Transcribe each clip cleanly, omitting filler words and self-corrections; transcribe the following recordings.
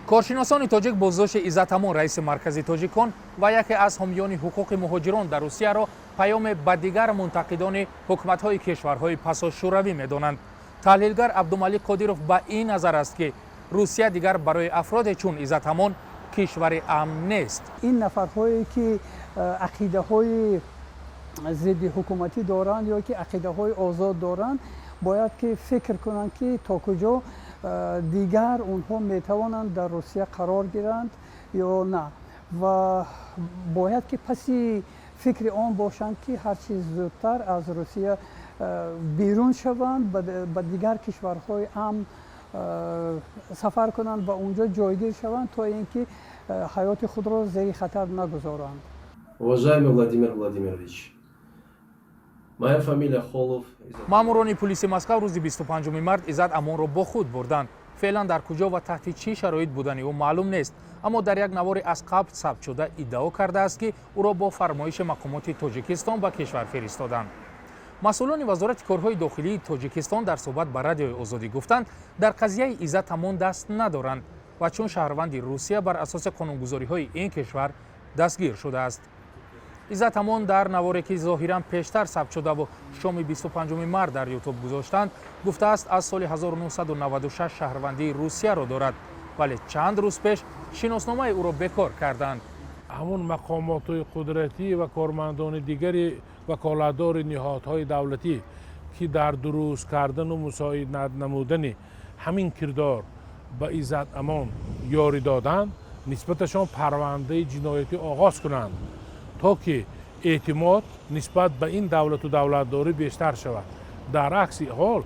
Коршиносони тоҷик боздошти Иззат Амон, раиси Маркази тоҷикон ва яке аз ҳомиёни ҳуқуқи муҳоҷирон дар Русияро, паёме ба дигар мунтақидони ҳукуматҳои кишварҳои пасошӯравӣ медонанд. Таҳлилгар Абдумалик Қодиров ба ин назар аст, ки Русия дигар барои афроде чун Иззат Амон кишвари амн нест. Ин нафарҳое, ки ақидаҳои зидди ҳукуматӣ доранд ё ки ақидаҳои озод доранд, бояд ки фикр кунанд, ки то куҷо дигар онҳо метавонанд дар Русия қарор гиранд ё на, ва бояд ки паси фикри он бошанд, ки ҳарчи зудтар аз Русия берун шаванд, ба дигар кишварҳои амн сафар кунанд ва унҷо ҷойгир шаванд, то ин ки ҳаёти худро зери хатар нагузоранд. Уважаемый Владимир Владимирович, моя фамилия Холов. Маъмурони пулиси Москав рӯзи 25 март Иззат Амонро бо худ бурданд. Феълан дар куҷо ва таҳти чӣ шароит будани ӯ маълум нест, аммо дар як навори аз қабл сабтшуда иддао кардааст, ки ӯро бо фармоиши мақомоти Тоҷикистон ба кишвар фиристоданд. Масъулони Вазорати корҳои дохилии Тоҷикистон дар суҳбат ба Радиои Озодӣ гуфтанд, дар қазияи Иззат Амон даст надоранд ва чун шаҳрванди Русия бар асоси қонунгузориҳои ин кишвар дастгир шудааст. Иззат Амон дар наворе, ки зоҳиран пештар сабт шудаву шоми 25 март дар Ютуб гузоштанд, гуфтааст, аз соли 1996 шаҳрвандии Русияро дорад, вале чанд рӯз пеш шиносномаи ӯро бекор карданд. Ҳамун мақомотҳои қудратӣ ва кормандони дигари ваколатдори ниҳодҳои давлатӣ, ки дар дуруст кардану мусоидат намудани ҳамин кирдор ба Иззат Амон ёрӣ доданд, нисбаташон парвандаи ҷиноятӣ оғоз кунанд, то ки эътимод нисбат ба ин давлату давлатдорӣ бештар шавад. Дар акси ҳол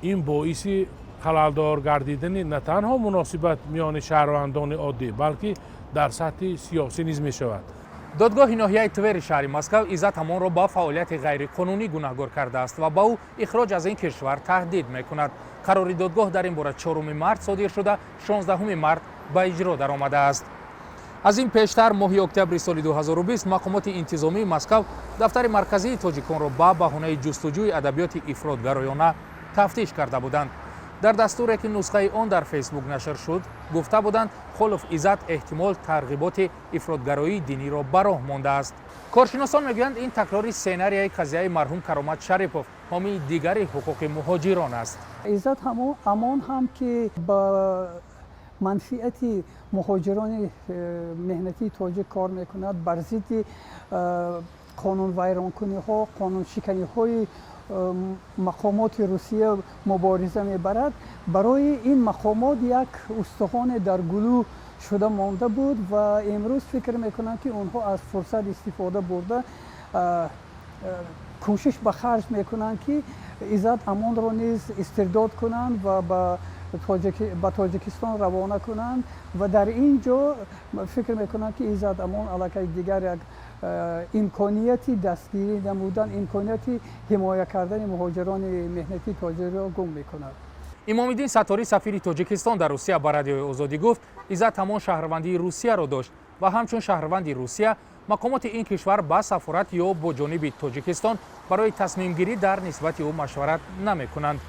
ин боиси халалдор гардидани на танҳо муносибат миёни шаҳрвандони оддӣ, балки дар сатҳи сиёсӣ низ мешавад. Додгоҳи ноҳияи Твери шаҳри Москав Иззат Амонро ба фаъолияти ғайриқонунӣ гунаҳгор кардааст ва ба ӯ ихроҷ аз ин кишвар таҳдид мекунад. Қарори додгоҳ дар ин бора 4 март содир шуда, 16 март ба иҷро даромадааст. Аз ин пештар, моҳи октябри соли 2020, мақомоти интизомии Москав дафтари Марказии тоҷиконро ба баҳонаи ҷустуҷӯи адабиёти ифротгароёна тафтиш карда буданд. Дар дастуре, ки нусхаи он дар Фейсбук нашр шуд, гуфта буданд, Холов Иззат эҳтимол тарғиботи ифротгароии диниро ба роҳ мондааст. Коршиносон мегӯянд, ин такрори сценарияи қазияи марҳум Каромат Шарипов, ҳомии дигари ҳуқуқи муҳоҷирон, аст. Иззат Амон ҳам, ки ба манфиати муҳоҷирони меҳнатии тоҷик кор мекунад, бар зидди қонунвайронкуниҳо, қонуншиканиҳои мақомоти Русия мубориза мебарад, барои ин мақомот як устухоне дар гулӯ шуда монда буд ва имрӯз фикр мекунам, ки онҳо аз фурсат истифода бурда, кӯшиш ба харҷ мекунанд, ки Иззат Амонро низ истирдод кунанд ва ба Тоҷикистон равона кунанд. Ва дар ин ҷо фикр мекунам, ки Иззат Амон аллакай дигар як имконияти дастгирӣ намудан, имконияти ҳимоя кардани муҳоҷирони меҳнатии тоҷикро гум мекунад. Имомиддин Сатторӣ, сафири Тоҷикистон дар Русия, ба Радиои Озодӣ гуфт, Иззат Амон шаҳрвандии Русияро дошт ва ҳамчун шаҳрванди Русия мақомоти ин кишвар ба сафорат ё бо ҷониби Тоҷикистон барои тасмимгирӣ дар нисбати ӯ машварат намекунанд.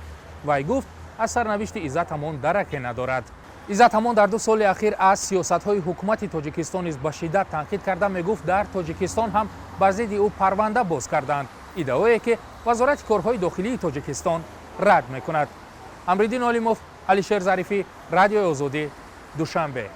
Вай гуфт, аз сарнавишти Иззат Амон дараке надорад. Иззат Амон дар 2 соли ахир аз сиёсатҳои ҳукумати Тоҷикистон низ ба шиддат танқид карда, мегуфт, дар Тоҷикистон ҳам бар зидди ӯ парванда боз карданд, иддаое ки Вазорати корҳои дохилии Тоҷикистон рад мекунад. Амриддин Олимов, Алишер Зарифӣ, Радиои Озодӣ, Душанбе.